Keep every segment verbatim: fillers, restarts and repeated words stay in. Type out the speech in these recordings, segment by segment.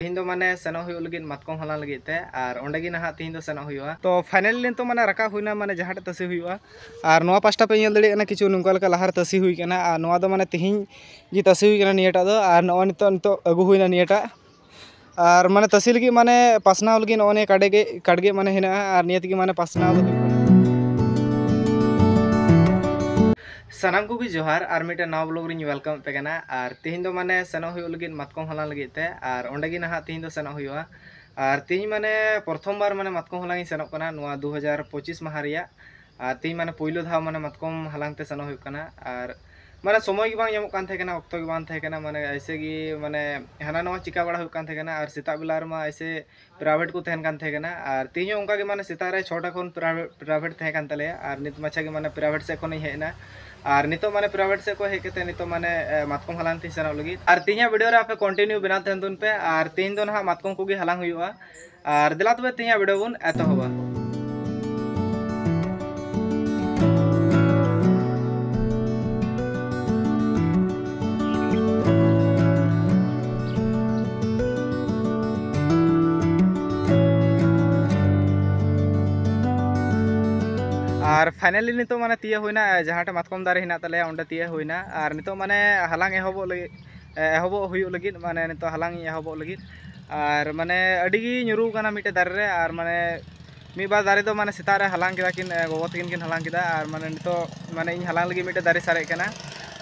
ᱛᱮᱦᱮᱧ ᱫᱚ ᱢᱟᱱᱮ ᱥᱮᱱᱚᱜ ᱦᱩᱭᱩᱜ ᱞᱟᱹᱜᱤᱫ ᱢᱟᱛᱠᱚᱢ ᱦᱟᱞᱟᱝ ᱞᱟᱹᱜᱤᱫ ᱛᱮ, ᱟᱨ ᱚᱸᱰᱮ ᱜᱮ ᱱᱟᱦᱟᱜ ᱛᱮᱦᱮᱧ ᱫᱚ ᱥᱮᱱᱚᱜ ᱦᱩᱭᱩᱜᱼᱟ᱾ ᱛᱚ finally ᱱᱤᱛᱚᱜ ᱢᱟᱱᱮ ᱨᱟᱠᱟᱵ ᱦᱩᱭᱱᱟ, ᱢᱟᱱᱮ ᱡᱟᱦᱟᱸ ᱴᱷᱮᱡ ᱛᱟᱥᱮ ᱦᱩᱭᱩᱜᱼᱟ᱾ ᱟᱨ ᱱᱚᱣᱟ ᱯᱟᱥᱴᱟ ᱯᱮ ᱧᱮᱞ ᱫᱟᱲᱮᱭᱟᱜ ᱠᱟᱱᱟ, ᱠᱤᱪᱷᱩ ᱱᱚᱝᱠᱟ ᱞᱮᱠᱟ ᱞᱟᱦᱟᱨᱮ ᱛᱟᱥᱮ ᱦᱩᱭ ᱠᱟᱱᱟ, ᱟᱨ ᱱᱚᱣᱟ ᱫᱚ ᱢᱟᱱᱮ ᱛᱮᱦᱮᱧ ᱜᱮ ᱛᱟᱥᱮ ᱦᱩᱭ ᱠᱟᱱᱟ ᱱᱤᱭᱟᱹᱴᱟᱜ ᱫᱚ᱾ ᱟᱨ ᱱᱚᱜᱼᱚᱭ ᱱᱤᱛᱚᱜ, ᱱᱤᱛᱚᱜ ᱟᱹᱜᱩ ᱦᱩᱭᱱᱟ ᱱᱤᱭᱟᱹᱴᱟᱜ᱾ ᱟᱨ ᱢᱟᱱᱮ ᱛᱟᱥᱮ ᱞᱟᱹᱜᱤᱫ ᱢᱟᱱᱮ ᱯᱟᱥᱱᱟᱣ ᱞᱟᱹᱜᱤᱫ ᱱᱚᱜᱼᱚᱭ ᱱᱤᱭᱟᱹ ᱠᱟᱰᱮ ᱜᱮ, ᱠᱟᱰᱜᱮ ᱢᱟᱱᱮ ᱦᱮᱱᱟᱜᱼᱟ, ᱟᱨ ᱱᱤᱭᱟᱹ ᱛᱮᱜᱮ ᱢᱟᱱᱮ ᱯᱟᱥᱱᱟᱣ ᱫᱚ ᱦᱩᱭᱩᱜ ᱠᱟᱱᱟ᱾ ᱥᱟᱱᱟᱢ ᱠᱚᱜᱮ ᱡᱚᱦᱟᱨ, ᱟᱨ ᱢᱤᱫᱴᱮᱱ ᱱᱟᱣᱟ vlog ᱨᱤᱧ welcome ᱯᱮ ᱠᱟᱱᱟ᱾ ᱟᱨ ᱛᱮᱦᱮᱧ ᱫᱚ ᱢᱟᱱᱮ ᱥᱮᱱᱚᱜ ᱦᱩᱭᱩᱜ ᱞᱟᱹᱜᱤᱫ ᱢᱟᱛᱠᱚᱢ ᱦᱟᱞᱟᱝ ᱞᱟᱹᱜᱤᱫ ᱛᱮ, ᱟᱨ ᱚᱸᱰᱮ ᱜᱮ ᱱᱟᱦᱟᱜ ᱛᱮᱦᱮᱧ ᱫᱚ ᱥᱮᱱᱚᱜ ᱦᱩᱭᱩᱜᱼᱟ᱾ ᱟᱨ ᱛᱮᱦᱮᱧ ᱢᱟᱱᱮ ᱯᱨᱚᱛᱷᱚᱢ ᱵᱟᱨ ᱢᱟᱱᱮ ᱢᱟᱛᱠᱚᱢ ᱦᱟᱞᱟᱝ ᱤᱧ ᱥᱮᱱᱚᱜ ᱠᱟᱱᱟ ᱱᱚᱣᱟ ᱫᱩ ᱦᱟᱡᱟᱨ ᱯᱚᱸᱪᱤᱥ ᱢᱟᱦᱟ ᱨᱮᱭᱟᱜ᱾ ᱟᱨ ᱛᱮᱦᱮᱧ ᱢᱟᱱᱮ ᱯᱳᱭᱞᱳ ᱫᱷᱟᱣ ᱢᱟᱱᱮ ᱢᱟᱛᱠᱚᱢ ᱦᱟᱞᱟᱝ ᱛᱮ ᱥᱮᱱᱚᱜ ᱦᱩᱭᱩᱜ ᱠᱟᱱᱟ᱾ ᱟᱨ ᱢᱟᱱᱮ ᱥᱚᱢᱚᱭ ᱜᱮ ᱵᱟᱝ ᱧᱟᱢᱚᱜ ᱠᱟᱱ ᱛᱟᱦᱮᱸ ᱠᱟᱱᱟ, ᱚᱠᱛᱚ ᱜᱮ ᱵᱟᱝ ᱛᱟᱦᱮᱸ ᱠᱟᱱᱟ, ᱢᱟᱱᱮ ᱮᱭᱥᱮ ᱜᱮ ᱢᱟᱱᱮ ᱦᱟᱱᱟ ᱱᱟᱣᱟ ᱪᱤᱠᱟ ᱵᱟᱲᱟ ᱦᱩᱭᱩᱜ ᱠᱟᱱ ᱛᱟᱦᱮᱸ ᱠᱟᱱᱟ᱾ ᱟᱨ ᱥᱮᱛᱟᱜ ᱵᱮᱞᱟ ᱨᱮᱢᱟ ᱮᱭᱥᱮ private ᱠᱚ ᱛᱟᱦᱮᱱ ᱠᱟᱱ ᱛᱟᱦᱮᱸ ᱠᱟᱱᱟ᱾ ᱟᱨ ᱛᱮᱦᱮᱧ ᱦᱚᱸ ᱚᱱᱠᱟ ᱜᱮ ᱢᱟᱱᱮ ᱥᱮᱛᱟᱜ ᱨᱮ ᱪᱷᱚᱴᱟ ᱠᱷᱚᱱ private, private ᱛᱟᱦᱮᱸ ᱠᱟᱱ ᱛᱟᱞᱮᱭᱟ, ᱟᱨ ᱱᱤᱛ ᱢᱟᱪᱷᱟ ᱜᱮ ᱢᱟᱱᱮ private ᱥᱮᱫ ᱠᱷᱚᱱᱤᱧ ᱦᱮᱡ ᱮᱱᱟ᱾ ᱟᱨ ᱱᱤᱛᱚᱜ ᱢᱟᱱᱮ private ᱥᱮᱫ ᱠᱷᱚᱱ ᱦᱮᱡ ᱠᱟᱛᱮ ᱱᱤᱛᱚᱜ ᱢᱟᱱᱮ, ᱮ, ᱢᱟᱛᱠᱚᱢ ᱦᱟᱞᱟᱝ ᱛᱤᱧ ᱥᱮᱱᱚᱜ ᱞᱟᱹᱜᱤᱫ᱾ ᱟᱨ ᱛᱮᱦᱮᱧᱟᱜ video ᱨᱮ ᱟᱯᱮ continue ᱵᱮᱱᱟᱣ ᱛᱟᱦᱮᱱ ᱛᱟᱵᱚᱱ ᱯᱮ᱾ ᱟᱨ ᱛᱮᱦᱮᱧ ᱫᱚ ᱱᱟᱦᱟᱜ ᱢᱟᱛᱠᱚᱢ ᱠᱚᱜᱮ ᱦᱟᱞᱟᱝ ᱦᱩᱭᱩᱜᱼᱟ᱾ ᱟᱨ ᱫᱮᱞᱟ ᱛᱚᱵᱮ ᱛᱮᱦᱮᱧᱟᱜ video ᱵᱚᱱ ᱮᱛᱚᱦᱚᱵᱟ᱾ ᱟᱨ finally ᱱᱤᱛᱚᱜ ᱢᱟᱱᱮ ᱛᱤᱭᱟᱹᱜ ᱦᱩᱭᱱᱟ, ᱡᱟᱦᱟᱸ ᱴᱷᱮᱱ ᱢᱟᱛᱠᱚᱢ ᱫᱟᱨᱮ ᱦᱮᱱᱟᱜ ᱛᱟᱞᱮᱭᱟ, ᱚᱸᱰᱮ ᱛᱤᱭᱟᱹᱜ ᱦᱩᱭᱱᱟ᱾ ᱟᱨ ᱱᱤᱛᱚᱜ ᱢᱟᱱᱮ ᱦᱟᱞᱟᱝ ᱮᱦᱚᱵᱚᱜ ᱞᱟᱹᱜᱤᱫ, ᱮᱦᱚᱵᱚᱜ ᱦᱩᱭᱩᱜ ᱞᱟᱹᱜᱤᱫ, ᱢᱟᱱᱮ ᱱᱤᱛᱚᱜ ᱦᱟᱞᱟᱝ ᱤᱧ ᱮᱦᱚᱵᱚᱜ ᱞᱟᱹᱜᱤᱫ᱾ ᱟᱨ ᱢᱟᱱᱮ ᱟᱹᱰᱤ ᱜᱮ ᱧᱩᱨᱩ ᱠᱟᱱᱟ ᱢᱤᱫᱴᱮᱡ ᱫᱟᱨᱮ ᱨᱮ᱾ ᱟᱨ ᱢᱟᱱᱮ ᱢᱤᱫ ᱵᱟᱨ ᱫᱟᱨᱮ ᱫᱚ ᱢᱟᱱᱮ ᱥᱮᱛᱟᱜ ᱨᱮ ᱦᱟᱞᱟᱝ ᱠᱮᱫᱟ ᱠᱤᱱ, ᱮ, ᱜᱚᱜᱚ ᱛᱟᱹᱠᱤᱱ ᱠᱤᱱ ᱦᱟᱞᱟᱝ ᱠᱮᱫᱟ᱾ ᱟᱨ ᱢᱟᱱᱮ ᱱᱤᱛᱚᱜ ᱢᱟᱱᱮ ᱤᱧ ᱦᱟᱞᱟᱝ ᱞᱟᱹᱜᱤᱫ ᱢᱤᱫᱴᱮᱡ ᱫᱟᱨᱮ ᱥᱟᱨᱮᱡ ᱠᱟᱱᱟ᱾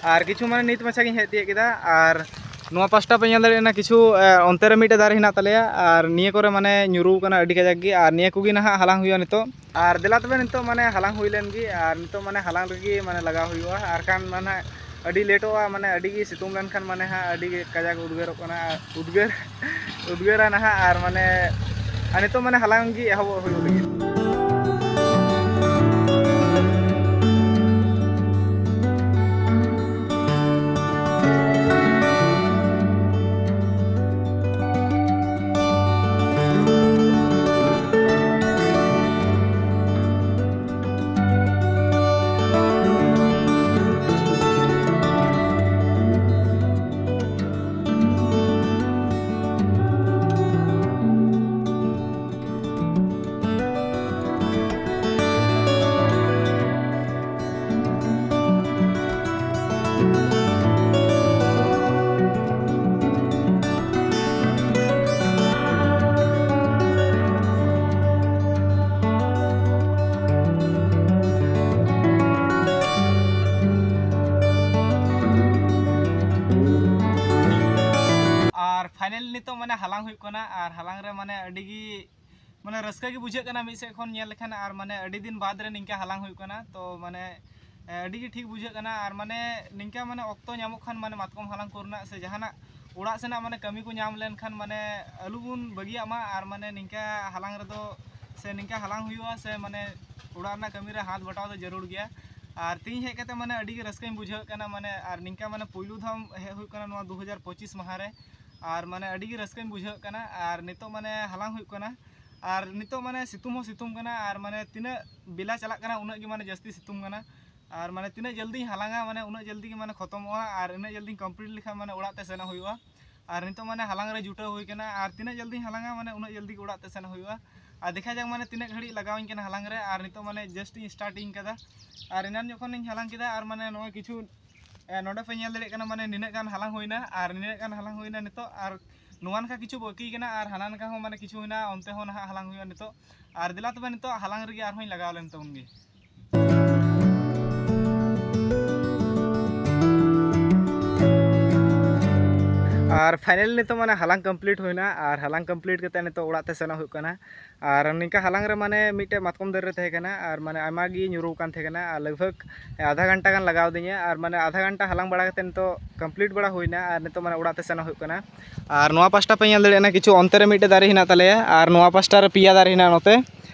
ᱟᱨ ᱠᱤᱪᱷᱩ ᱢᱟᱱᱮ ᱱᱤᱛ ᱢᱟᱪᱷᱟ ᱜᱤᱧ ᱦᱮᱡ ᱛᱤᱭᱳᱜ ᱠᱮᱫᱟ᱾ ᱟᱨ ᱱᱚᱣᱟ ᱯᱟᱥᱴᱟ ᱯᱮ ᱧᱮᱞ ᱫᱟᱲᱮᱭᱟᱜ ᱠᱟᱱᱟ, ᱠᱤᱪᱷᱩ, ᱮ, ᱚᱱᱛᱮ ᱨᱮ ᱢᱤᱫᱴᱮᱡ ᱫᱟᱨᱮ ᱦᱮᱱᱟᱜ ᱛᱟᱞᱮᱭᱟ, ᱟᱨ ᱱᱤᱭᱟᱹ ᱠᱚᱨᱮ ᱢᱟᱱᱮ ᱧᱩᱨᱩ ᱠᱟᱱᱟ ᱟᱹᱰᱤ ᱠᱟᱡᱟᱠ ᱜᱮ᱾ ᱟᱨ ᱱᱤᱭᱟᱹ ᱠᱚᱜᱮ ᱱᱟᱦᱟᱜ ᱦᱟᱞᱟᱝ ᱦᱩᱭᱩᱜᱼᱟ ᱱᱤᱛᱚᱜ᱾ ᱟᱨ ᱫᱮᱞᱟ ᱛᱚᱵᱮ ᱱᱤᱛᱚᱜ ᱢᱟᱱᱮ ᱦᱟᱞᱟᱝ ᱦᱩᱭ ᱞᱮᱱ ᱜᱮ, ᱟᱨ ᱱᱤᱛᱚᱜ ᱢᱟᱱᱮ ᱦᱟᱞᱟᱝ ᱨᱮᱜᱮ ᱢᱟᱱᱮ ᱞᱟᱜᱟᱣ ᱦᱩᱭᱩᱜᱼᱟ, ᱟᱨ ᱠᱷᱟᱱ ᱢᱟᱱᱮ ᱟᱹᱰᱤ ᱞᱮᱴᱚᱜᱼᱟ, ᱢᱟᱱᱮ ᱟᱹᱰᱤ ᱜᱮ ᱥᱤᱛᱩᱝ ᱞᱮᱱᱠᱷᱟᱱ ᱢᱟᱱᱮ ᱦᱟᱸᱜ ᱟᱹᱰᱤ ᱜᱮ ᱠᱟᱡᱟᱠ ᱩᱫᱽᱜᱟᱹᱨᱚᱜ ᱠᱟᱱᱟ, ᱩᱫᱽᱜᱟᱹᱨ, ᱩᱫᱽᱜᱟᱹᱨᱟ ᱱᱟᱦᱟᱜ᱾ ᱟᱨ ᱢᱟᱱᱮ, ᱟᱨ ᱱᱤᱛᱚᱜ ᱢᱟᱱᱮ ᱦᱟᱞᱟᱝ ᱜᱮ ᱮᱦᱚᱵᱚᱜ ᱦᱩᱭᱩᱜ ᱞᱟᱹᱜᱤᱫ᱾ ᱢᱟᱱᱮ ᱦᱟᱞᱟᱝ ᱦᱩᱭᱩᱜ ᱠᱟᱱᱟ, ᱟᱨ ᱦᱟᱞᱟᱝ ᱨᱮ ᱢᱟᱱᱮ ᱟᱹᱰᱤ ᱜᱮ ᱢᱟᱱᱮ ᱨᱟᱹᱥᱠᱟᱹ ᱜᱮ ᱵᱩᱡᱷᱟᱹᱜ ᱠᱟᱱᱟ ᱢᱤᱫ ᱥᱮᱫ ᱠᱷᱚᱱ ᱧᱮᱞ ᱞᱮᱠᱷᱟᱱ᱾ ᱟᱨ ᱢᱟᱱᱮ ᱟᱹᱰᱤ ᱫᱤᱱ ᱵᱟᱫᱽ ᱨᱮ ᱱᱤᱝᱠᱟ ᱦᱟᱞᱟᱝ ᱦᱩᱭᱩᱜ ᱠᱟᱱᱟ, ᱛᱚ ᱢᱟᱱᱮ ᱟᱹᱰᱤ ᱜᱮ ᱴᱷᱤᱠ ᱵᱩᱡᱷᱟᱹᱜ ᱠᱟᱱᱟ᱾ ᱟᱨ ᱢᱟᱱᱮ ᱱᱤᱝᱠᱟ ᱢᱟᱱᱮ ᱚᱠᱛᱚ ᱧᱟᱢᱚᱜ ᱠᱷᱟᱱ ᱢᱟᱱᱮ ᱢᱟᱛᱠᱚᱢ ᱦᱟᱞᱟᱝ ᱠᱚᱨᱮᱱᱟᱜ ᱥᱮ ᱡᱟᱦᱟᱱᱟᱜ ᱚᱲᱟᱜ ᱥᱮᱱᱟᱜ ᱢᱟᱱᱮ ᱠᱟᱹᱢᱤ ᱠᱚ ᱧᱟᱢ ᱞᱮᱱᱠᱷᱟᱱ ᱢᱟᱱᱮ ᱟᱞᱚᱵᱚᱱ ᱵᱟᱹᱜᱤᱭᱟᱜ ᱢᱟ᱾ ᱟᱨ ᱢᱟᱱᱮ ᱱᱤᱝᱠᱟ ᱦᱟᱞᱟᱝ ᱨᱮᱫᱚ ᱥᱮ ᱱᱤᱝᱠᱟ ᱦᱟᱞᱟᱝ ᱦᱩᱭᱩᱜᱼᱟ ᱥᱮ ᱢᱟᱱᱮ ᱚᱲᱟᱜ ᱨᱮᱱᱟᱜ ᱠᱟᱹᱢᱤ ᱨᱮ ᱦᱟᱛ ᱵᱟᱴᱟᱣ ᱫᱚ ᱡᱟᱹᱨᱩᱲ ᱜᱮᱭᱟ᱾ ᱟᱨ ᱛᱮᱦᱤᱧ ᱦᱮᱡ ᱠᱟᱛᱮ ᱢᱟᱱᱮ ᱟᱹᱰᱤ ᱜᱮ ᱨᱟᱹᱥᱠᱟᱹᱧ ᱵᱩᱡᱷᱟᱹᱣᱮᱫ ᱠᱟᱱᱟ᱾ ᱢᱟᱱᱮ ᱟᱨ ᱱᱤᱝᱠᱟ ᱢᱟᱱᱮ ᱯᱩᱭᱞᱩ ᱫᱷᱟᱣ ᱦᱮᱡ ᱦᱩᱭᱩᱜ ᱠᱟᱱᱟ ᱱᱚᱣᱟ ᱫᱩ ᱦᱟᱡᱟᱨ ᱯᱚᱸᱪᱤᱥ ᱢᱟᱦᱟ ᱨᱮ᱾ ᱟᱨ ᱢᱟᱱᱮ ᱟᱹᱰᱤ ᱜᱮ ᱨᱟᱹᱥᱠᱟᱹᱧ ᱵᱩᱡᱷᱟᱹᱣᱮᱫ ᱠᱟᱱᱟ᱾ ᱟᱨ ᱱᱤᱛᱚᱜ ᱢᱟᱱᱮ ᱦᱟᱞᱟᱝ ᱦᱩᱭᱩᱜ ᱠᱟᱱᱟ᱾ ᱟᱨ ᱱᱤᱛᱚᱜ ᱢᱟᱱᱮ ᱥᱤᱛᱩᱝ ᱦᱚᱸ ᱥᱤᱛᱩᱝ ᱠᱟᱱᱟ, ᱟᱨ ᱢᱟᱱᱮ ᱛᱤᱱᱟᱹᱜ ᱵᱮᱞᱟ ᱪᱟᱞᱟᱜ ᱠᱟᱱᱟ ᱩᱱᱟᱹᱜ ᱜᱮ ᱢᱟᱱᱮ ᱡᱟᱹᱥᱛᱤ ᱥᱤᱛᱩᱝ ᱠᱟᱱᱟ᱾ ᱟᱨ ᱢᱟᱱᱮ ᱛᱤᱱᱟᱹᱜ ᱡᱚᱞᱫᱤᱧ ᱦᱟᱞᱟᱝᱟ ᱢᱟᱱᱮ ᱩᱱᱟᱹᱜ ᱡᱚᱞᱫᱤ ᱜᱮ ᱢᱟᱱᱮ ᱠᱷᱚᱛᱚᱢᱚᱜᱼᱟ᱾ ᱟᱨ ᱤᱱᱟᱹᱜ ᱡᱚᱞᱫᱤᱧ ᱠᱚᱢᱯᱞᱤᱴ ᱞᱮᱠᱷᱟᱱ ᱢᱟᱱᱮ ᱚᱲᱟᱜ ᱛᱮ ᱥᱮᱱᱚᱜ ᱦᱩᱭᱩᱜᱼᱟ᱾ ᱟᱨ ᱱᱤᱛᱚᱜ ᱢᱟᱱᱮ ᱦᱟᱞᱟᱝ ᱨᱮ ᱡᱩᱴᱟᱹᱣ ᱦᱩᱭ ᱠᱟᱱᱟ᱾ ᱟᱨ ᱛᱤᱱᱟᱹᱜ ᱡᱚᱞᱫᱤᱧ ᱦᱟᱞᱟᱝᱟ ᱢᱟᱱᱮ ᱩᱱᱟᱹᱜ ᱡᱚᱞᱫᱤ ᱜᱮ ᱚᱲᱟᱜ ᱛᱮ ᱥᱮᱱᱚᱜ ᱦᱩᱭᱩᱜᱼᱟ᱾ ᱟᱨ ᱫᱮᱠᱷᱟ ᱡᱟᱠ ᱢᱟᱱᱮ ᱛᱤᱱᱟᱹᱜ ᱜᱷᱟᱹᱲᱤᱡ ᱞᱟᱜᱟᱣᱤᱧ ᱠᱟᱱᱟ ᱦᱟᱞᱟᱝ ᱨᱮ᱾ ᱟᱨ ᱱᱤᱛᱚᱜ ᱢᱟᱱᱮ ᱡᱟᱥᱴ ᱤᱧ ᱥᱴᱟᱨᱴᱤᱝ ᱠᱟᱫᱟ᱾ ᱟᱨ ᱮᱱᱟᱱ ᱡᱚᱠᱷᱚᱱᱤᱧ ᱦᱟᱞᱟᱝ ᱠᱮᱫᱟ, ᱟᱨ ᱢᱟᱱᱮ ᱱᱚᱜᱼᱚᱭ ᱠᱤᱪᱷᱩ ᱮ, ᱱᱚᱰᱮ ᱯᱮ ᱧᱮᱞ ᱫᱟᱲᱮᱭᱟᱜ ᱠᱟᱱᱟ ᱢᱟᱱᱮ ᱱᱤᱱᱟᱹᱜ ᱜᱟᱱ ᱦᱟᱞᱟᱝ ᱦᱩᱭᱱᱟ ᱟᱨ ᱱᱤᱱᱟᱹᱜ ᱜᱟᱱ ᱦᱟᱞᱟᱝ ᱦᱩᱭᱱᱟ ᱱᱤᱛᱚᱜ᱾ ᱟᱨ ᱱᱚᱣᱟ ᱱᱟᱠᱷᱟ ᱠᱤᱪᱷᱩ ᱵᱟᱹᱠᱤ ᱠᱟᱱᱟ ᱟᱨ ᱦᱟᱱᱟ ᱱᱟᱠᱷᱟ ᱦᱚᱸ ᱢᱟᱱᱮ ᱠᱤᱪᱷᱩ ᱦᱮᱱᱟᱜᱼᱟ, ᱚᱱᱛᱮ ᱦᱚᱸ ᱱᱟᱦᱟᱜ ᱦᱟᱞᱟᱝ ᱦᱩᱭᱩᱜᱼᱟ ᱱᱤᱛᱚᱜ᱾ ᱟᱨ ᱫᱮᱞᱟ ᱛᱚᱵᱮ ᱱᱤᱛᱚᱜ ᱦᱟᱞᱟᱝ ᱨᱮᱜᱮ ᱟᱨᱦᱚᱸᱧ ᱞᱟᱜᱟᱣ ᱞᱮᱱ ᱛᱟᱵᱚᱱ ᱜᱮ᱾ ᱟᱨ ᱯᱷᱟᱭᱱᱟᱞᱤ ᱱᱤᱛᱚᱜ ᱢᱟᱱᱮ ᱦᱟᱞᱟᱝ ᱠᱚᱢᱯᱞᱤᱴ ᱦᱩᱭᱱᱟ᱾ ᱟᱨ ᱦᱟᱞᱟᱝ ᱠᱚᱢᱯᱞᱤᱴ ᱠᱟᱛᱮ ᱱᱤᱛᱚᱜ ᱚᱲᱟᱜ ᱛᱮ ᱥᱮᱱᱚᱜ ᱦᱩᱭᱩᱜ ᱠᱟᱱᱟ᱾ ᱟᱨ ᱱᱤᱝᱠᱟ ᱦᱟᱞᱟᱝ ᱨᱮ ᱢᱟᱱᱮ ᱢᱤᱫᱴᱮᱡ ᱢᱟᱛᱠᱚᱢ ᱫᱟᱨᱮ ᱨᱮ ᱛᱟᱦᱮᱸ ᱠᱟᱱᱟ, ᱟᱨ ᱢᱟᱱᱮ ᱟᱭᱢᱟ ᱜᱮ ᱧᱩᱨᱩ ᱟᱠᱟᱱ ᱛᱟᱦᱮᱸ ᱠᱟᱱᱟ᱾ ᱟᱨ ᱞᱟᱜᱽ ᱵᱷᱟᱜᱽ ᱟᱫᱷᱟ ᱜᱷᱚᱱᱴᱟ ᱜᱟᱱ ᱞᱟᱜᱟᱣ ᱟᱹᱫᱤᱧᱟ᱾ ᱟᱨ ᱢᱟᱱᱮ ᱟᱫᱷᱟ ᱜᱷᱚᱱᱴᱟ ᱦᱟᱞᱟᱝ ᱵᱟᱲᱟ ᱠᱟᱛᱮ ᱱᱤᱛᱚᱜ ᱠᱚᱢᱯᱞᱤᱴ ᱵᱟᱲᱟ ᱦᱩᱭᱱᱟ᱾ ᱟᱨ ᱱᱤᱛᱚᱜ ᱢᱟᱱᱮ ᱚᱲᱟᱜ ᱛᱮ ᱥᱮᱱᱚᱜ ᱦᱩᱭᱩᱜ ᱠᱟᱱᱟ᱾ ᱟᱨ ᱱᱚᱣᱟ ᱯᱟᱥᱴᱟ ᱯᱮ ᱧᱮᱞ ᱫᱟᱲᱮᱭᱟᱜ ᱠᱟᱱᱟ, ᱠᱤᱪᱷᱩ ᱚᱱᱛᱮ ᱨᱮ ᱢᱤᱫᱴᱮᱡ ᱫᱟᱨᱮ ᱦᱮᱱᱟᱜ ᱛᱟᱞᱮᱭᱟ, ᱟᱨ ᱱᱚᱣᱟ ᱯᱟᱥᱴᱟ ᱨᱮ ᱯᱮᱭᱟ ᱫᱟᱨᱮ ᱦᱮᱱᱟᱜᱼᱟ ᱱᱚᱛᱮ᱾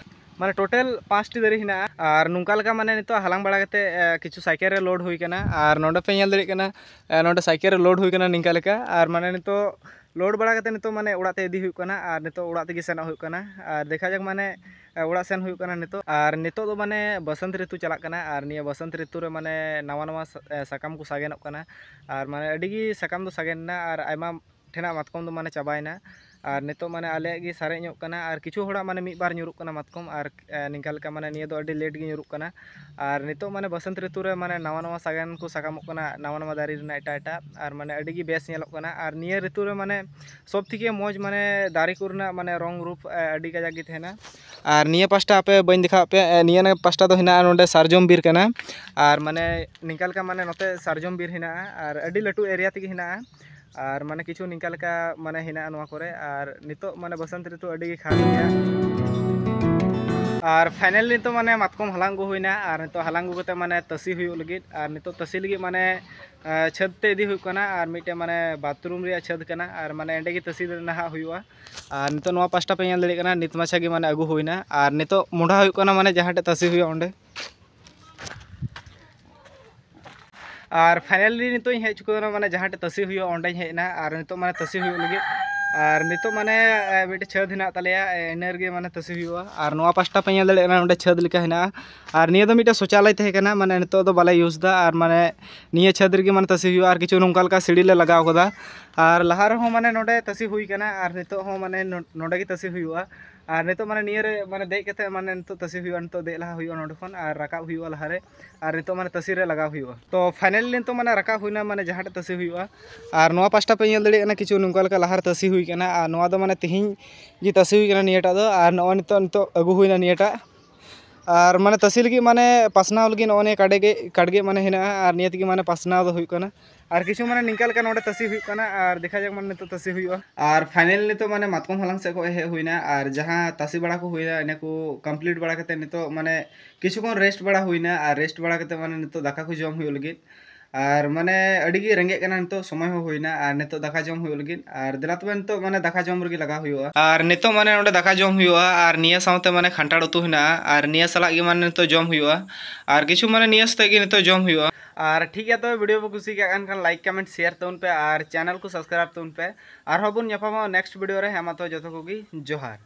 ᱢᱟᱱᱮ ᱴᱳᱴᱟᱞ ᱯᱟᱸᱪᱴᱤ ᱫᱟᱨᱮ ᱦᱮᱱᱟᱜᱼᱟ᱾ ᱟᱨ ᱱᱚᱝᱠᱟ ᱞᱮᱠᱟ ᱢᱟᱱᱮ ᱱᱤᱛᱚᱜ ᱦᱟᱞᱟᱝ ᱵᱟᱲᱟ ᱠᱟᱛᱮ, ᱮ, ᱠᱤᱪᱷᱩ ᱥᱟᱭᱠᱮᱞ ᱨᱮ ᱞᱳᱰ ᱦᱩᱭ ᱠᱟᱱᱟ᱾ ᱟᱨ ᱱᱚᱰᱮ ᱯᱮ ᱧᱮᱞ ᱫᱟᱲᱮᱭᱟᱜ ᱠᱟᱱᱟ, ᱮ, ᱱᱚᱰᱮ ᱥᱟᱭᱠᱮᱞ ᱨᱮ ᱞᱳᱰ ᱦᱩᱭ ᱠᱟᱱᱟ ᱱᱤᱝᱠᱟ ᱞᱮᱠᱟ᱾ ᱟᱨ ᱢᱟᱱᱮ ᱱᱤᱛᱚᱜ ᱞᱳᱰ ᱵᱟᱲᱟ ᱠᱟᱛᱮ ᱱᱤᱛᱚᱜ ᱢᱟᱱᱮ ᱚᱲᱟᱜ ᱛᱮ ᱤᱫᱤ ᱦᱩᱭᱩᱜ ᱠᱟᱱᱟ᱾ ᱟᱨ ᱱᱤᱛᱚᱜ ᱚᱲᱟᱜ ᱛᱮᱜᱮ ᱥᱮᱱᱚᱜ ᱦᱩᱭᱩᱜ ᱠᱟᱱᱟ᱾ ᱟᱨ ᱫᱮᱠᱷᱟ ᱡᱟᱠ ᱢᱟᱱᱮ, ᱮ, ᱚᱲᱟᱜ ᱥᱮᱱ ᱦᱩᱭᱩᱜ ᱠᱟᱱᱟ ᱱᱤᱛᱚᱜ᱾ ᱟᱨ ᱱᱤᱛᱚᱜ ᱫᱚ ᱢᱟᱱᱮ ᱵᱟᱥᱚᱱᱛ ᱨᱤᱛᱩ ᱪᱟᱞᱟᱜ ᱠᱟᱱᱟ᱾ ᱟᱨ ᱱᱤᱭᱟᱹ ᱵᱟᱥᱚᱱᱛ ᱨᱤᱛᱩ ᱨᱮ ᱢᱟᱱᱮ ᱱᱟᱣᱟ ᱱᱟᱣᱟ ᱥᱟ-, ᱮ, ᱥᱟᱠᱟᱢ ᱠᱚ ᱥᱟᱜᱮᱱᱚᱜ ᱠᱟᱱᱟ᱾ ᱟᱨ ᱢᱟᱱᱮ ᱟᱹᱰᱤ ᱜᱮ ᱥᱟᱠᱟᱢ ᱫᱚ ᱥᱟᱜᱮᱱ ᱮᱱᱟ᱾ ᱟᱨ ᱟᱭᱢᱟ ᱴᱷᱮᱱᱟᱜ ᱢᱟᱛᱠᱚᱢ ᱫᱚ ᱢᱟᱱᱮ ᱪᱟᱵᱟᱭᱮᱱᱟ᱾ ᱟᱨ ᱱᱤᱛᱚᱜ ᱢᱟᱱᱮ ᱟᱞᱮᱭᱟᱜ ᱜᱮ ᱥᱟᱨᱮᱡ ᱧᱚᱜ ᱠᱟᱱᱟ᱾ ᱟᱨ ᱠᱤᱪᱷᱩ ᱦᱚᱲᱟᱜ ᱢᱟᱱᱮ ᱢᱤᱫ ᱵᱟᱨ ᱧᱩᱨᱩᱜ ᱠᱟᱱᱟ ᱢᱟᱛᱠᱚᱢ᱾ ᱟᱨ, ᱮ, ᱱᱤᱝᱠᱟ ᱞᱮᱠᱟ ᱢᱟᱱᱮ ᱱᱤᱭᱟᱹ ᱫᱚ ᱟᱹᱰᱤ ᱞᱮᱴ ᱜᱮ ᱧᱩᱨᱩᱜ ᱠᱟᱱᱟ᱾ ᱟᱨ ᱱᱤᱛᱚᱜ ᱢᱟᱱᱮ ᱵᱟᱥᱚᱱᱛ ᱨᱤᱛᱩ ᱨᱮ ᱢᱟᱱᱮ ᱱᱟᱣᱟ ᱱᱟᱣᱟ ᱥᱟᱜᱮᱱ ᱠᱚ ᱥᱟᱠᱟᱢᱚᱜ ᱠᱟᱱᱟ, ᱱᱟᱣᱟ ᱱᱟᱣᱟ ᱫᱟᱨᱮ ᱨᱮᱱᱟᱜ ᱮᱴᱟᱜ ᱮᱴᱟᱜ᱾ ᱟᱨ ᱢᱟᱱᱮ ᱟᱹᱰᱤ ᱜᱮ ᱵᱮᱥ ᱧᱮᱞᱚᱜ ᱠᱟᱱᱟ᱾ ᱟᱨ ᱱᱤᱭᱟᱹ ᱨᱤᱛᱩ ᱨᱮ ᱢᱟᱱᱮ ᱥᱚᱵ ᱛᱷᱮᱠᱮ ᱢᱚᱡᱽ ᱢᱟᱱᱮ ᱫᱟᱨᱮ ᱠᱚᱨᱮᱱᱟᱜ ᱢᱟᱱᱮ ᱨᱚᱝ ᱨᱩᱯ, ᱮ, ᱟᱹᱰᱤ ᱠᱟᱡᱟᱠ ᱜᱮ ᱛᱟᱦᱮᱱᱟ᱾ ᱟᱨ ᱱᱤᱭᱟᱹ ᱯᱟᱥᱴᱟ ᱟᱯᱮ ᱵᱟᱹᱧ ᱫᱮᱠᱷᱟᱣᱟᱫ ᱯᱮᱭᱟ, ᱮ, ᱱᱤᱭᱟᱹ ᱯᱟᱥᱴᱟ ᱫᱚ ᱦᱮᱱᱟᱜᱼᱟ ᱱᱚᱰᱮ ᱥᱟᱨᱡᱚᱢ ᱵᱤᱨ ᱠᱟᱱᱟ᱾ ᱟᱨ ᱢᱟᱱᱮ ᱱᱤᱝᱠᱟ ᱞᱮᱠᱟ ᱢᱟᱱᱮ ᱱᱚᱛᱮ ᱥᱟᱨᱡᱚᱢ ᱵᱤᱨ ᱦᱮᱱᱟᱜᱼᱟ᱾ ᱟᱨ ᱟᱹᱰᱤ ᱞᱟᱹᱴᱩ ᱮᱨᱤᱭᱟ ᱛᱮᱜᱮ ᱦᱮᱱᱟᱜᱼᱟ᱾ ᱟᱨ ᱢᱟᱱᱮ ᱠᱤᱪᱷᱩ ᱱᱤᱝᱠᱟ ᱞᱮᱠᱟ ᱢᱟᱱᱮ ᱦᱮᱱᱟᱜᱼᱟ ᱱᱚᱣᱟ ᱠᱚᱨᱮ᱾ ᱟᱨ ᱱᱤᱛᱚᱜ ᱢᱟᱱᱮ ᱵᱚᱥᱚᱱᱛ ᱨᱤᱛᱩ ᱟᱹᱰᱤ ᱜᱮ ᱠᱷᱟᱥ ᱜᱮᱭᱟ᱾ ᱟᱨ finally ᱱᱤᱛᱚᱜ ᱢᱟᱱᱮ ᱢᱟᱛᱠᱚᱢ ᱦᱟᱞᱟᱝ ᱟᱹᱜᱩ ᱦᱩᱭᱱᱟ, ᱟᱨ ᱱᱤᱛᱚᱜ ᱦᱟᱞᱟᱝ ᱟᱹᱜᱩ ᱠᱟᱛᱮ ᱢᱟᱱᱮ ᱛᱟᱥᱮ ᱦᱩᱭᱩᱜ ᱞᱟᱹᱜᱤᱫ᱾ ᱟᱨ ᱱᱤᱛᱚᱜ ᱛᱟᱥᱮ ᱞᱟᱹᱜᱤᱫ ᱢᱟᱱᱮ ᱟᱸ, ᱪᱷᱟᱹᱫ ᱛᱮ ᱤᱫᱤ ᱦᱩᱭᱩᱜ ᱠᱟᱱᱟ, ᱟᱨ ᱢᱤᱫᱴᱮᱱ ᱢᱟᱱᱮ bathroom ᱨᱮᱭᱟᱜ ᱪᱷᱟᱹᱫ ᱠᱟᱱᱟ, ᱟᱨ ᱢᱟᱱᱮ ᱚᱸᱰᱮ ᱜᱮ ᱛᱟᱥᱮ ᱫᱚ ᱱᱟᱦᱟᱜ ᱦᱩᱭᱩᱜᱼᱟ᱾ ᱟᱨ ᱱᱤᱛᱚᱜ ᱱᱚᱣᱟ ᱯᱟᱥᱴᱟ ᱯᱮ ᱧᱮᱞ ᱫᱟᱲᱮᱭᱟᱜ ᱠᱟᱱᱟ, ᱱᱤᱛ ᱢᱟᱪᱷᱟ ᱜᱮ ᱢᱟᱱᱮ ᱟᱹᱜᱩ ᱦᱩᱭᱱᱟ, ᱟᱨ ᱱᱤᱛᱚᱜ ᱢᱚᱸᱰᱷᱟ ᱦᱩᱭᱩᱜ ᱠᱟᱱᱟ ᱢᱟᱱᱮ ᱡᱟᱦᱟᱸ ᱴᱷᱮᱡ ᱛᱟᱥᱮ ᱦᱩᱭᱩᱜᱼᱟ ᱚᱸᱰᱮ᱾ ᱟᱨ finally ᱱᱤᱛᱚᱜ ᱤᱧ ᱦᱮᱡ ᱪᱩᱠᱟᱹᱣ ᱮᱱᱟ, ᱢᱟᱱᱮ ᱡᱟᱦᱟᱸ ᱴᱷᱮᱡ ᱛᱟᱥᱮ ᱦᱩᱭᱩᱜᱼᱟ ᱚᱸᱰᱮᱧ ᱦᱮᱡ ᱮᱱᱟ, ᱟᱨ ᱱᱤᱛᱚᱜ ᱢᱟᱱᱮ ᱛᱟᱥᱮ ᱦᱩᱭᱩᱜ ᱞᱟᱹᱜᱤᱫ᱾ ᱟᱨ ᱱᱤᱛᱚᱜ ᱢᱟᱱᱮ, ᱮ, ᱢᱤᱫᱴᱮᱡ ᱪᱷᱟᱹᱫ ᱦᱮᱱᱟᱜ ᱛᱟᱞᱮᱭᱟ, ᱮ, ᱤᱱᱟᱹ ᱨᱮᱜᱮ ᱢᱟᱱᱮ ᱛᱟᱥᱮ ᱦᱩᱭᱩᱜᱼᱟ᱾ ᱟᱨ ᱱᱚᱣᱟ ᱯᱟᱥᱴᱟ ᱯᱮ ᱧᱮᱞ ᱫᱟᱲᱮᱭᱟᱜ ᱠᱟᱱᱟ, ᱚᱸᱰᱮ ᱪᱷᱟᱹᱫ ᱞᱮᱠᱟ ᱦᱮᱱᱟᱜᱼᱟ᱾ ᱟᱨ ᱱᱤᱭᱟᱹ ᱫᱚ ᱢᱤᱫᱴᱮᱡ ᱥᱚᱪᱟᱞᱚᱭ ᱛᱟᱦᱮᱸ ᱠᱟᱱᱟ, ᱢᱟᱱᱮ ᱱᱤᱛᱚᱜ ᱫᱚ ᱵᱟᱞᱮ use ᱫᱟ, ᱟᱨ ᱢᱟᱱᱮ ᱱᱤᱭᱟᱹ ᱪᱷᱟᱹᱫ ᱨᱮᱜᱮ ᱢᱟᱱᱮ ᱛᱟᱥᱮ ᱦᱩᱭᱩᱜᱼᱟ᱾ ᱟᱨ ᱠᱤᱪᱷᱩ ᱱᱚᱝᱠᱟ ᱞᱮᱠᱟ ᱥᱤᱲᱤ ᱞᱮ ᱞᱟᱜᱟᱣ ᱠᱟᱫᱟ, ᱟᱨ ᱞᱟᱦᱟ ᱨᱮᱦᱚᱸ ᱢᱟᱱᱮ ᱱᱚᱸᱰᱮ ᱛᱟᱥᱮ ᱦᱩᱭ ᱠᱟᱱᱟ, ᱟᱨ ᱱᱤᱛᱚᱜ ᱦᱚᱸ ᱢᱟᱱᱮ ᱱᱚ-, ᱱᱚᱸᱰᱮ ᱜᱮ ᱛᱟᱥᱮ ᱦᱩᱭᱩᱜᱼᱟ᱾ ᱟᱨ ᱱᱤᱛᱚᱜ ᱢᱟᱱᱮ ᱱᱤᱭᱟᱹ ᱨᱮ ᱢᱟᱱᱮ ᱫᱮᱡ ᱠᱟᱛᱮ ᱢᱟᱱᱮ ᱱᱤᱛᱚᱜ ᱛᱟᱥᱮ ᱦᱩᱭᱩᱜᱼᱟ, ᱱᱤᱛᱚᱜ ᱫᱮᱡ ᱞᱟᱦᱟ ᱦᱩᱭᱩᱜᱼᱟ ᱱᱚᱸᱰᱮ ᱠᱷᱚᱱ, ᱟᱨ ᱨᱟᱠᱟᱵ ᱦᱩᱭᱩᱜᱼᱟ ᱞᱟᱦᱟ ᱨᱮ, ᱟᱨ ᱱᱤᱛᱚᱜ ᱢᱟᱱᱮ ᱛᱟᱥᱮ ᱨᱮ ᱞᱟᱜᱟᱣ ᱦᱩᱭᱩᱜᱼᱟ᱾ ᱛᱚ finally ᱱᱤᱛᱚᱜ ᱢᱟᱱᱮ ᱨᱟᱠᱟᱵ ᱦᱩᱭᱱᱟ, ᱢᱟᱱᱮ ᱡᱟᱦᱟᱸ ᱴᱷᱮᱡ ᱛᱟᱥᱮ ᱦᱩᱭᱩᱜᱼᱟ᱾ ᱟᱨ ᱱᱚᱣᱟ ᱯᱟᱥᱴᱟ ᱯᱮ ᱧᱮᱞ ᱫᱟᱲᱮᱭᱟᱜ ᱠᱟᱱᱟ, ᱠᱤᱪᱷᱩ ᱱᱚᱝᱠᱟ ᱞᱮᱠᱟ ᱞᱟᱦᱟ ᱨᱮ ᱛᱟᱥᱮ ᱦᱩᱭ ᱠᱟᱱᱟ, ᱟᱨ ᱱᱚᱣᱟ ᱫᱚ ᱢᱟᱱᱮ ᱛᱮᱦᱮᱧ ᱜᱮ ᱛᱟᱥᱮ ᱦᱩᱭ ᱠᱟᱱᱟ ᱱᱤᱭᱟᱹᱴᱟᱜ ᱫᱚ, ᱟᱨ ᱱᱚᱜᱼᱚᱭ ᱱᱤᱛᱚᱜ, ᱱᱤᱛᱚᱜ ᱟᱹᱜᱩ ᱦᱩᱭᱱᱟ ᱱᱤᱭᱟᱹᱴᱟᱜ᱾ ᱟᱨ ᱢᱟᱱᱮ ᱛᱟᱥᱮ ᱞᱟᱹᱜᱤᱫ ᱢᱟᱱᱮ ᱯᱟᱥᱱᱟᱣ ᱞᱟᱹᱜᱤᱫ ᱱᱚᱜᱼᱚᱭ ᱱᱤᱭᱟᱹ ᱠᱟᱰᱮ ᱜᱮ, ᱠᱟᱰᱜᱮ ᱢᱟᱱᱮ ᱦᱮᱱᱟᱜᱼᱟ, ᱟᱨ ᱱᱤᱭᱟᱹ ᱛᱮᱜᱮ ᱢᱟᱱᱮ ᱯᱟᱥᱱᱟᱣ ᱫᱚ ᱦᱩᱭᱩᱜ ᱠᱟᱱᱟ᱾ ᱟᱨ ᱠᱤᱪᱷᱩ ᱢᱟᱱᱮ ᱱᱤᱝᱠᱟ ᱞᱮᱠᱟ ᱱᱚᱰᱮ ᱛᱟᱥᱮ ᱦᱩᱭᱩᱜ ᱠᱟᱱᱟ, ᱟᱨ ᱫᱮᱠᱷᱟ ᱡᱟᱠ ᱢᱟᱱᱮ ᱱᱤᱛᱚᱜ ᱛᱟᱥᱮ ᱦᱩᱭᱩᱜᱼᱟ᱾ ᱟᱨ finally ᱱᱤᱛᱚᱜ ᱢᱟᱱᱮ ᱢᱟᱛᱠᱚᱢ ᱦᱟᱞᱟᱝ ᱥᱮᱫ ᱠᱷᱚᱱ ᱦᱮᱡ ᱦᱩᱭᱱᱟ, ᱟᱨ ᱡᱟᱦᱟᱸ ᱛᱟᱥᱮ ᱵᱟᱲᱟ ᱠᱚ ᱦᱩᱭᱱᱟ, ᱤᱱᱟᱹ ᱠᱚ complete ᱵᱟᱲᱟ ᱠᱟᱛᱮ ᱱᱤᱛᱚᱜ ᱢᱟᱱᱮ ᱠᱤᱪᱷᱩ ᱠᱷᱚᱱ rest ᱵᱟᱲᱟ ᱦᱩᱭᱱᱟ, ᱟᱨ rest ᱵᱟᱲᱟ ᱠᱟᱛᱮ ᱢᱟᱱᱮ ᱱᱤᱛᱚᱜ ᱫᱟᱠᱟ ᱠᱚ ᱡᱚᱢ ᱦᱩᱭᱩᱜ ᱞᱟᱹᱜᱤᱫ᱾ ᱟᱨ ᱢᱟᱱᱮ ᱟᱹᱰᱤ ᱜᱮ ᱨᱮᱸᱜᱮᱡ ᱠᱟᱱᱟ, ᱱᱤᱛᱚᱜ ᱥᱚᱢᱚᱭ ᱦᱚᱸ ᱦᱩᱭᱱᱟ, ᱟᱨ ᱱᱤᱛᱚᱜ ᱫᱟᱠᱟ ᱡᱚᱢ ᱦᱩᱭᱩᱜ ᱞᱟᱹᱜᱤᱫ᱾ ᱟᱨ ᱫᱮᱞᱟ ᱛᱚᱵᱮ ᱱᱤᱛᱚᱜ ᱢᱟᱱᱮ ᱫᱟᱠᱟ ᱡᱚᱢ ᱨᱮᱜᱮ ᱞᱟᱜᱟᱣ ᱦᱩᱭᱩᱜᱼᱟ᱾ ᱟᱨ ᱱᱤᱛᱚᱜ ᱢᱟᱱᱮ ᱱᱚᱰᱮ ᱫᱟᱠᱟ ᱡᱚᱢ ᱦᱩᱭᱩᱜᱼᱟ, ᱟᱨ ᱱᱤᱭᱟᱹ ᱥᱟᱶᱛᱮ ᱢᱟᱱᱮ ᱠᱷᱟᱱᱴᱟᱲ ᱩᱛᱩ ᱦᱮᱱᱟᱜᱼᱟ, ᱟᱨ ᱱᱤᱭᱟᱹ ᱥᱟᱞᱟᱜ ᱜᱮ ᱢᱟᱱᱮ ᱱᱤᱛᱚᱜ ᱡᱚᱢ ᱦᱩᱭᱩᱜᱼᱟ᱾ ᱟᱨ ᱠᱤᱪᱷᱩ ᱢᱟᱱᱮ ᱱᱤᱭᱟᱹ ᱥᱟᱛᱮᱜ ᱜᱮ ᱱᱤᱛᱚᱜ ᱡᱚᱢ ᱦᱩᱭᱩᱜᱼᱟ᱾ ᱟᱨ ᱴᱷᱤᱠ ᱜᱮᱭᱟ, ᱛᱚᱵᱮ video ᱯᱮ ᱠᱩᱥᱤ ᱠᱟᱜ ᱠᱟᱱ ᱠᱷᱟᱱ like, comment, share ᱛᱟᱵᱚᱱ ᱯᱮ, ᱟᱨ channel ᱠᱚ subscribe ᱛᱟᱵᱚᱱ ᱯᱮ᱾ ᱟᱨᱦᱚᱸ ᱵᱚᱱ ᱧᱟᱯᱟᱢᱟ next video ᱨᱮ᱾ ᱦᱮᱸ ᱢᱟ, ᱛᱚ ᱡᱚᱛᱚ ᱠᱚᱜᱮ ᱡᱚᱦᱟᱨ᱾